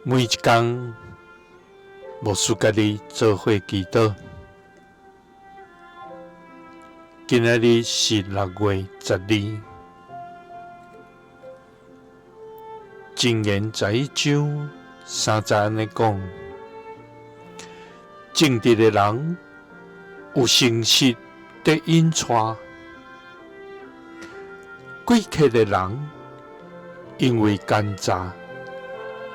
每一工，牧师佮你做伙祈祷。今仔日是6月12，箴言11章3节按呢讲：正直的人有诚实得引带，诡计的人因为奸诈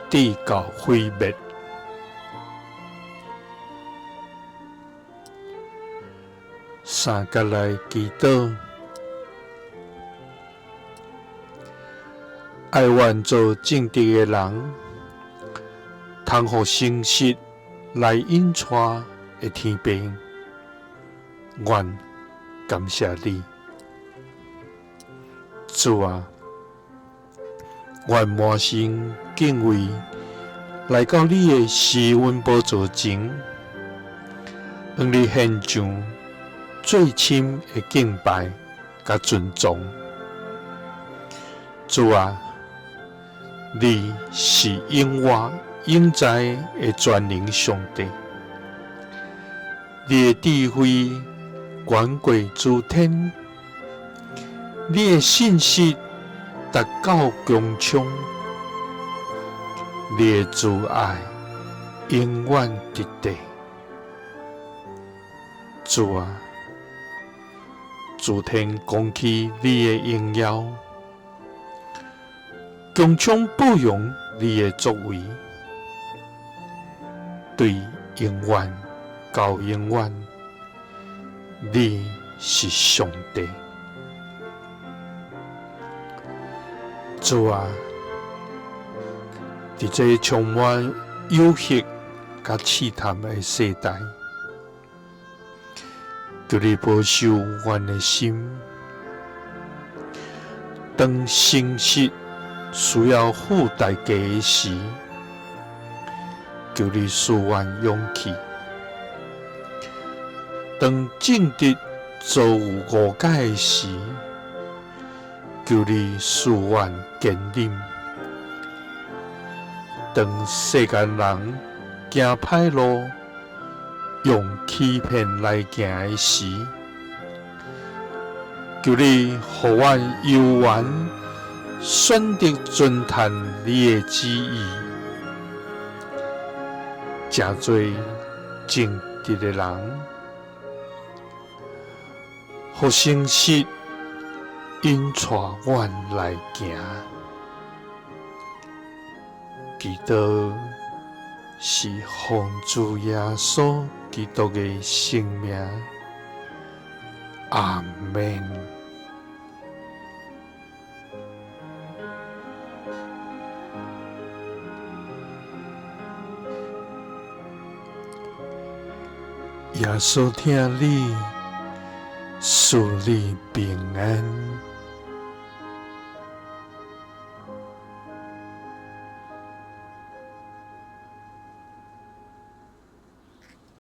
直到毁灭。三角来祈祷，哀愿做正直的人，通予诚实来引带的天父，愿感谢你，主啊，愿满心敬畏来到你的施恩宝座前，向你献上最深的敬拜佮尊崇。主啊，你是永活永在的全能上帝，你的智慧悬过诸天，你的信实达到穹苍，你的慈爱永远直地。主啊，诸天讲起你的荣耀，穹苍报扬你的作为，对永远到永远，你是上帝。主啊，伫这充满诱惑佮试探的世代，求你保守阮的心，当诚实需要付代价的时，求你赐阮勇气；当正直遭遇误解的时，求你赐阮坚忍；当世间人行歹路，用欺骗来行的时，求你予阮犹原选择遵趁你的旨意，成做正直的人，予诚实引带阮来行。祈祷是奉主耶稣基督的圣名，阿们。耶稣疼你，赐你平安。